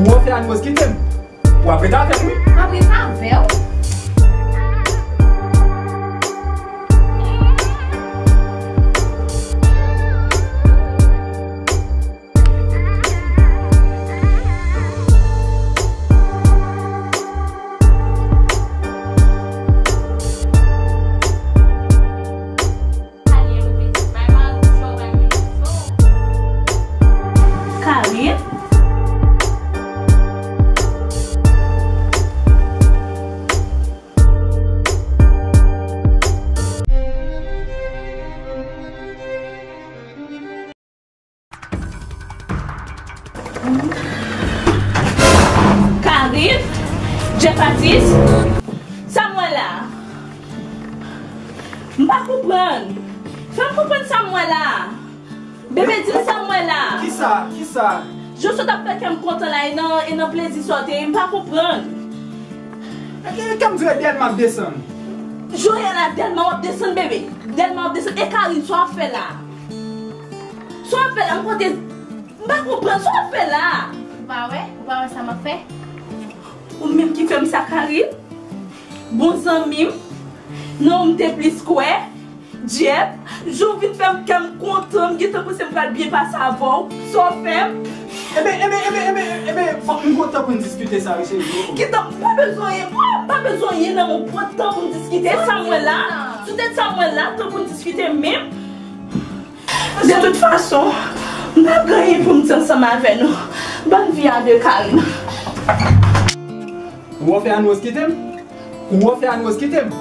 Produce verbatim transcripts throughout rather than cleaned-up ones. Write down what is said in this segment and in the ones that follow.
Ou fè Ann Rose kite m. W ap ret avè m, wi. M ap ret avè w. Karine? Karine? Jeff Atis? Sa m wè la? M pa konprann. Fè m konprann sa m wè la. Bebe, di m sa m wè la. Kisa? Kisa? Jan w sot ap fè kè m kontan la, e nan, e nan plezi sa w te ye, m pa konprann. E, e, kè m di w, e Dèlma ap desann. Joël, a Dèlma w ap desann, bebe. Dèlma w ap desann. E Karine, sa w ap fè la? Sa w ap fè la? M konte, m pa konprann. Sa w ap fè la? Ou pa wè? Ou pa wè sa m ap fè? Ou menm ki fè m sa, Karine? Bon zanmi m? Non, m te plis kwè. Jeff, jan w vin fè m kè m kontan, m gentan panse m pral byen pase avè w. Sa w fè m? Enben, enben, enben, enben, enben, fòk nou pran tan pou n diskite sa, wi, cheri. Gentan, m pa bezwen anyen, m pa bezwen anyen nan men w, pran tan pou n diskite sa m wè la. Sou tèt sa m wè la, tan pou n diskite menm. De tout fason, m p ap gen anyen pou m di ansanm avè nou. Bòn vi a de, Karine. Ou fè Ann Rose kite m? Ou fè Ann Rose kite m?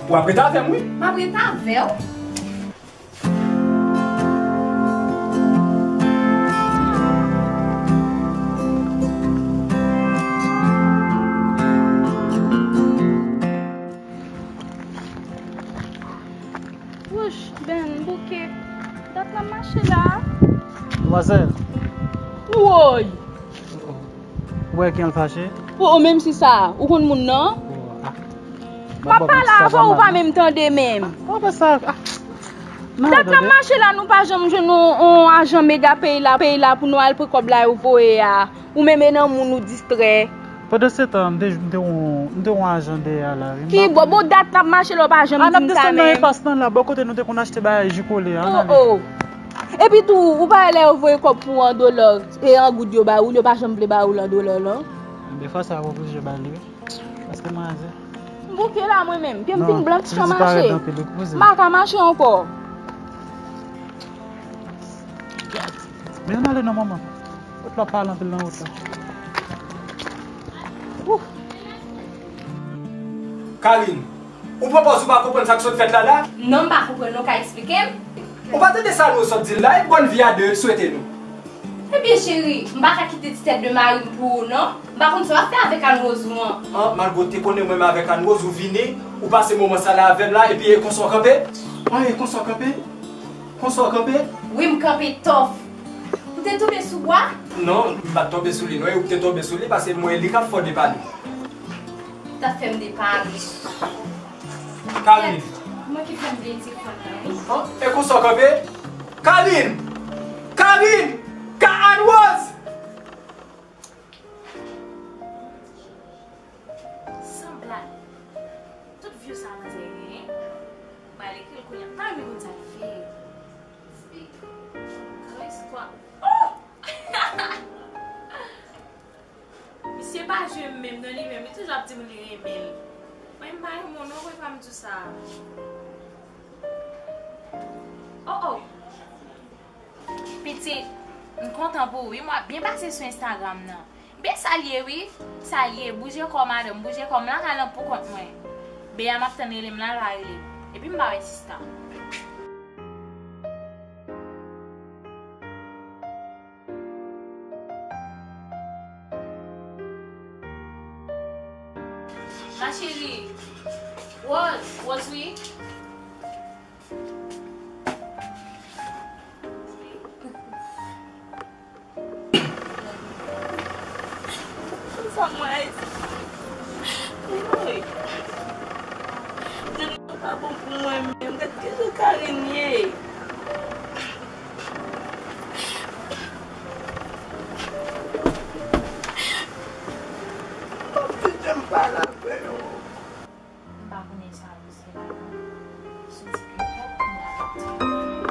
W ap ret avè m, wi. M ap ret avè w. Wouch, Ben, bouke. Dat la mache la. Demwazèl. Woy! Ou wè ki an fache? O, o, menm si sa, ou konn moun nan? O, a. M ap pale avè w, ou pa menm tande menm. Ou pa sa, a. Dat la mache la, nou pa janm jwenn yon, yon ajan mega peyi la, peyi la pou nou al pran kòb la yo voye a. Ou menm e nan moun ou distrè. Pandan se tan, m te, m te yon, m te yon ajan dèyè a la, wi. Ki bò, bon, dat n ap mache la, w pa janm di m sa menm. A, n ap desann nan enpas nan la, bò kote nou te konn achte bagay ji kole a, ann ale. O, o. Epi tou, ou pa wè lè yo voye kòb pou w an dola, e an goud yo ba ou, yo pa janm vle ba ou l an dola, non? Defwa sa, w oblije ba li, wi. Paske manzè. M bouke la, mwen menm. Pye m fin blanch jan mache. M pa ka mache ankò. Men ann ale non, manman. Kot la pale anpil nan wout la. Karine, ou pran pòz ou pa konprann sa k sot fèt la la? Non, m pa konprann non, ka eksplike m? Ou pa tande sa nou sot di l la, e bòn vi a de l swete nou. Ebyen cheri, m pa ka kite ti tèt de mari m pou ou non. M pa konn sa w ap fè avèk Ann Rose ou an. An, malgre w te konnen mwen menm avèk Ann Rose, ou vini, ou pase moman sa la avè m la, epi e konsa w kanpe? An, e konsa w kanpe? Konsa w kanpe? Wi, m kanpe tòf. Ou te tonbe sou bwa? Non, m pa t tonbe sou li non, e ou k te tonbe sou li, paske mwen li k ap fè w depale. T ap fè m depale. Karine. Mwen ki fè m bliye telefòn nan, wi. An, e konsa w kanpe? Karine! Karine! Ka Ann Rose! San blag. Tout vye sa nan tèren, hein? M pral ekri l kounye a. M pa renmen konn sa l fè. Gran istwa. Oh! Misye pa jwe m menm non, li menm, li toujou ap di m li renmen l. Mwen, m pa renmen w non, mwen pa m di w sa. Oh, oh. Pitit, m kontan pou ou wi, m wè w ap byen pase sou Instagram nan. Ben sa l ye wi, sa l ye, bouje kò w madanm, bouje kò w, m lakay lan pou kont mwen. Ben a m ap tann rele m la, l pa rele m. Epi m pa wè sista. Ma chérie. Rose, Rose wi. Sa mwen. Woy. Djòl pa bon pou mwen menm. Gad kijan Karine ye. Pale avè yo. M pa konnen sa, Rose gen la non. Soti pye pwòp, m la.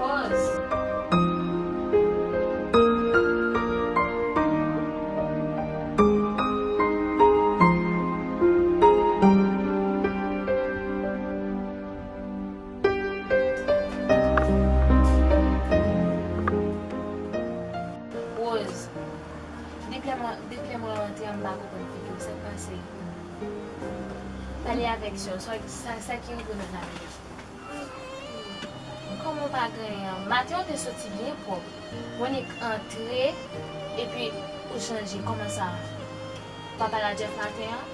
Rose. Rose, depi lè mwen, depi lè mwen rantre an, m pa konprann figi w. Sa k pase? Pale avèk sè w. Sa, sa, sa ki rive w nan lavi a? Kòman w pa gen anyen? Maten w te soti byen pwòp. Mwen nèk antre, epi ou chanje. Kòman sa? Ou pa pale a Jeff maten an?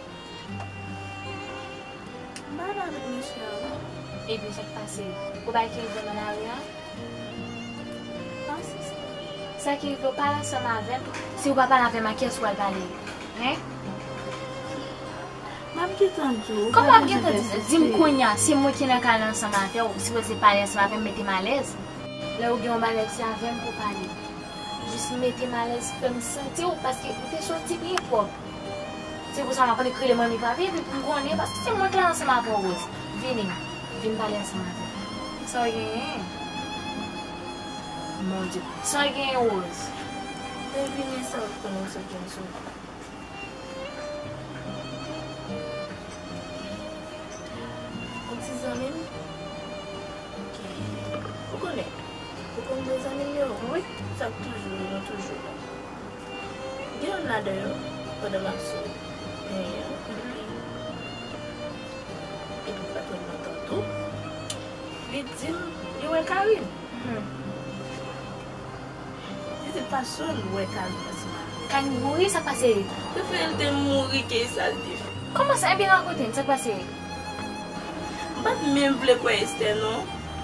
M pa pale avèk mesye a, non. Epi sa k pase? Ou bay ki rive nan lari a? Non, sista. Sa ki rive w, pale ansanm avè m. Si w pa pale avè m, a kiyès w pral pale? Hen? M ap gentan di w. Kòman w ap gentan di? Di m kounye a, se mwen ki nan kay la ansanm avè w, ou sipoze pale ansanm avè m, mete m alèz. Lè ou gen yon bagay, se avè m pou w pale. Jis mete m alèz, fè m santi w, paske m te soti byen pwòp. Se pou sa m ap annik rele manmi papi, epi pou m konnen, paske se mwen k la ansanm avè w, Rose. Vini, vin pale ansanm avè m. Sa w genyen? Mon Dieu. Sa w genyen, Rose? Mwen vini sa w konnen w sot jwenn sou. Yon ti zanmi m. Ok. Ou konnen. Ou konn de zanmi m yo? Wi. Sa k toujou, nou toujou la. Gen youn ladan yo, pandan m ap sou penyen an, epi, epi patwòn nan tan tou, li di m li wè Karine. Hmm. Li di fason l wè Karine ansanm avè l. Karine mouri, sa k pase? Prefere l te mouri ke sa l te fè. Kòman sa? Ebyen rakonte m, sa k pase? M pa t menm vle kwè Esther non.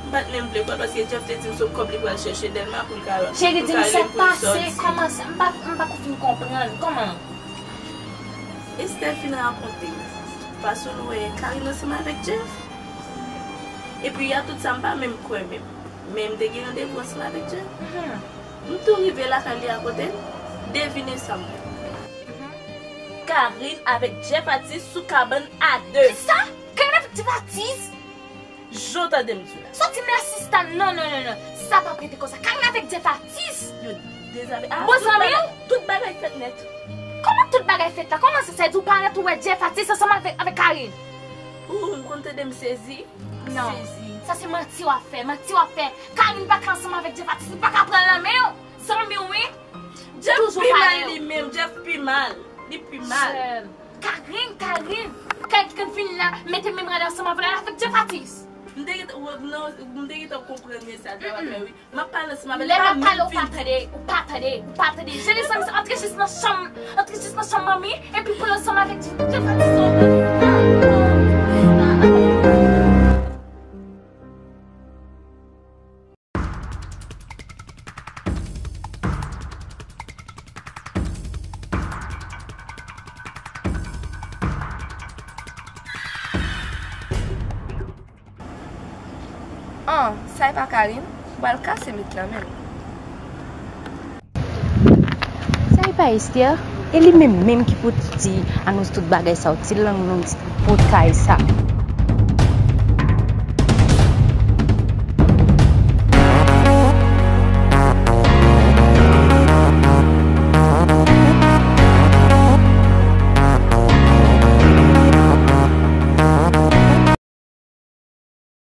M pa t menm vle kwè l paske Jeff te di m se kòb li pral chèche Dèlma pou l ka, pou l ka rele m pou l sòti. Cheri, di m sa k pase, kòman sa? M pa, m pa ko fin konprann. Kòman? Esther fin rakonte m fason l wè Karine ansanm avèk Jeff. Epi a tout sa m pa menm kwè menm. Men m te gen randevou ansanm avèk Jeff. Mhm. M tou rive lakay li a kote l. Devine sa m wè. Mhm. Karine avèk Jeff Atis sou kabann a de. Kisa? Karine avèk Jeff Atis? Jan w tande m di w la. Soti m la sista, non, non, non, non. Sa p ap rete konsa. Karine avèk Jeff Atis. Yo dezame. A, bon zanmi w? Tout bagay fèt nèt. Kòman tout bagay fèt la? Kòman sa, sa di w parèt ou wè Jeff Atis ansanm avèk, avèk Karine? Ou, ou konn tande m sezi? Non. Sezi. Sa se manti w ap fè, manti w ap fè. Karine pa ka ansanm avèk Jeff Atis, li pa ka pran l nan men w. Zanmi w, wi. Jeff pi mal li menm, Jeff pi mal. Li pi mal. Sè m. Karine, Karine. Karine ki konn vin la, mete men m ansanm avè l avèk Jeff Atis. M te gentan, w-, non, m te gentan konprann mesaj la w ap fè, wi. M ap pale ansanm avè l. Lè m ap pale, ou pa tande, ou pa tande, ou pa tande. Jene sa, antre jis nan chanm, antre jis nan chanm manmi, epi pale ansanm avèk Jeff Atis. An, sa e pa Karine? M pral kase met lan menm. Sa e pa Esther? E li menm menm ki pou di anons tout bagay sa yo, ti lang long, ti potay sa.